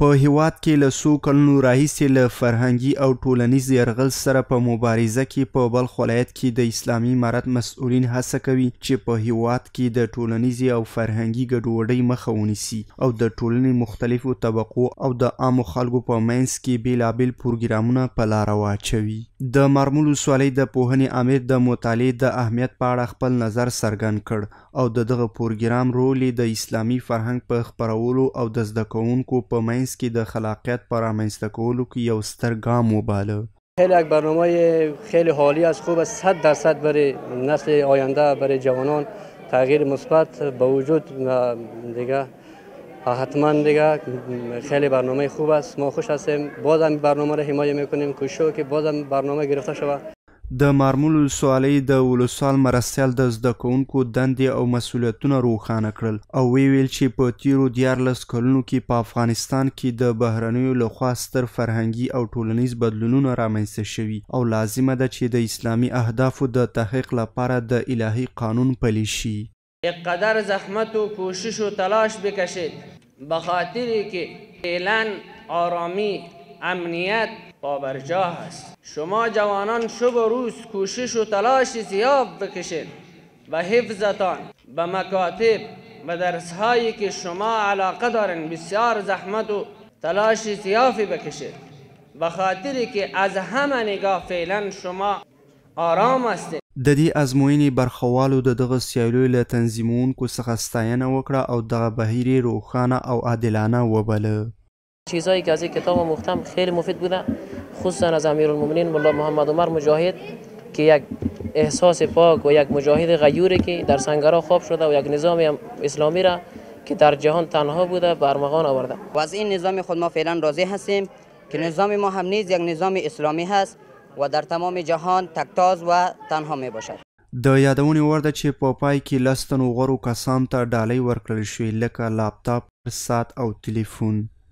په هیواد کې له څو کلونو راهیسې له فرهنګي او ټولنیز یرغل سره په مبارزه کې په بلخ ولایت کې د اسلامي امارت مسؤلین هڅه کوي چې په هیواد کې د ټولنیزې او فرهنګي ګډوډۍ مخه ونیسي او د ټولنې مختلفو طبقو او د عامو خلکو په منځ کې بېلابېل پروګرامونه په لاره واچوي. د مارمول ولسوالۍ د پوهنې آمر د مطالعې د اهمیت په اړه خپل نظر څرګند کړ او د دغه پروګرام رول یې د اسلامي فرهنګ په خپرولو او د زده کوونکو په منځ کې د خلاقیت په رامنځته کولو کې یو ستر ګام وباله. خیلی یک برنامه خیلی عالی است، خوب است، 100% برای نسل آینده، برای جوانان تغییر مثبت به وجود دیگه حتما دیگه خیلی برنامه خوب است. ما خوش هستیم، بازم برنامه را حمایه میکنیم، کوشش که بازم برنامه گرفته شود. د مارمول ولسوالۍ د ولسوال مرستیال د زده کوونکو دندې او مسؤلیتونه روښانه کړل او ویې ویل چې په تېرو 13 کلونو کې په افغانستان کې د بهرنیو لخوا ستر فرهنګي او ټولنیز بدلونونه رامنځته شوي او لازمه ده چې د اسلامي اهدافو د تحقیق لپاره د الهي قانون پلی شي. قدر زحمت و کوشش و تلاش بکشید به خاطر که فعلا آرامی، امنیت پابرجا است. شما جوانان شب و روز کوشش و تلاش زیاد بکشید به حفظتان، به مکاتب، به درسهایی که شما علاقه دارین بسیار زحمت و تلاش زیادی بکشید به خاطر که از همه نگاه فعلا شما آرام هستید. د دې ازموینې برخوالو د دغه سیالیو له تنظیموونکو څخه ستاینه وکړه او دغه بهیر یې روښانه او عادلانه وباله. چیزهایی که از این کتاب آموختم خیلی مفید بوده، خصوصا از امیرالمومنین ملا محمد عمر مجاهد که یک احساس پاک و یک مجاهد غیوری که در سنگرها خواب شده و یک نظام اسلامی را که در جهان تنها بوده به ارمغان آورده. و از این نظام خود ما فعلا راضی هستیم که نظام ما هم نیز یک نظام اسلامی هست و در تمام جهان تکتاز و تنها می باشد. د یادونې وړ ده چې په پای کې 10 تنو غوره کسانو ته ډالۍ ورکړل شوې لکه لاپتاپ، ساعت او تلیفون.